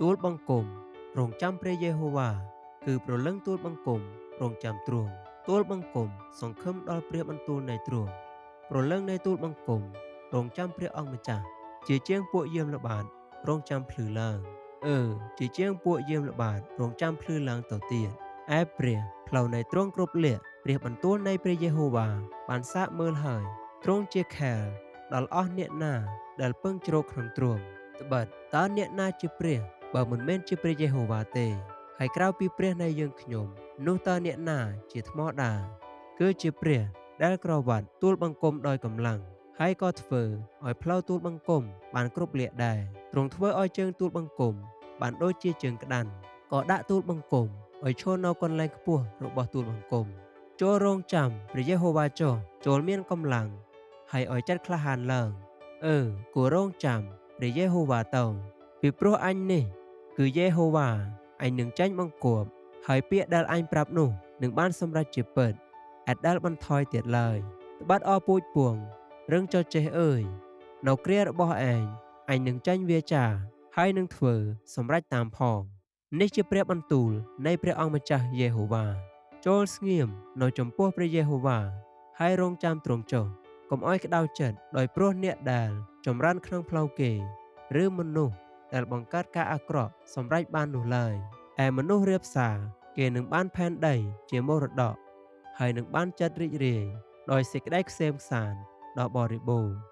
ទូលបង្គំរង់ចាំព្រះយេហូវ៉ា គឺព្រលឹងទូលបង្គំរង់ចាំទ្រង់ ទូលបង្គំសង្ឃឹមដល់ព្រះបន្ទូលនៃទ្រង់។ ព្រលឹងនៃទូលបង្គំរង់ចាំព្រះអង្គម្ចាស់ ជាជាងពួកយាមល្បាតរង់ចាំភ្លឺឡើង អឺជាជាងពួកយាមល្បាតរង់ចាំភ្លឺឡើងទៅទៀត។ ឯព្រះ ផ្លូវនៃទ្រង់គ្រប់លក្ខ ព្រះបន្ទូលនៃព្រះយេហូវ៉ាបានសាកមើលហើយ ទ្រង់ជាខែលដល់អស់អ្នកណាដែលពឹងជ្រកក្នុងទ្រង់។ ត្បិតតើអ្នកណាជាព្រះ បើមិនមែនជាព្រះយេហូវ៉ាទេ? ហើយក្រៅពីព្រះនៃយើងខ្ញុំនោះ តើអ្នកណាជាថ្មដា? គឺជាព្រះដែលក្រវាត់ទូលបង្គំដោយកម្លាំង ហើយក៏ធ្វើឲ្យផ្លូវទូលបង្គំបានគ្រប់លក្ខដែរ។ ទ្រង់ធ្វើឲ្យជើងទូលបង្គំបានដូចជាជើងក្តាន់ ក៏ដាក់ទូលបង្គំឲ្យឈរនៅកន្លែងខ្ពស់របស់ទូលបង្គំ។ ចូលរងចាំព្រះយេហូវ៉ាចុះ ចូលមានកម្លាំង ហើយឲ្យចិត្តក្លាហានឡើង អឺគួររងចាំព្រះយេហូវ៉ាទៅ ពីព្រោះអញនេះគឺយេហូវ៉ា អញនឹងចាញ់បង្គាប់ ហើយពាក្យដែលអញប្រាប់នោះនឹងបានសម្រេចជាពិត ឥតដែលបន្ថយទៀតឡើយ។ ត្បិតអពូជពងរឹងចចេះអើយ នៅគ្រារបស់ឯង អញនឹងចាញ់វាចា ហើយនឹងធ្វើសម្រេចតាមផង។ នេះជាព្រះបន្ទូលនៃព្រះអង្គម្ចាស់យេហូវ៉ា។ ចូលស្ងៀមនៅចំពោះព្រះយេហូវ៉ា ហើយរងចាំទ្រង់ចុះ កុំឲ្យក្តៅចិត្តដោយព្រោះអ្នកដែលចម្រើនក្នុងផ្លូវគេ ឬមនុស្សដែលបង្កើតការអាក្រក់សម្រេចបាននោះឡើយ។ ឯមនុស្សរាបសារ គេនឹងបានផែនដីជាមរតក ហើយនឹងបានចិត្តរីករាយដោយសេចក្តីក្សេមក្សាន្តដ៏បរិបូរណ៍។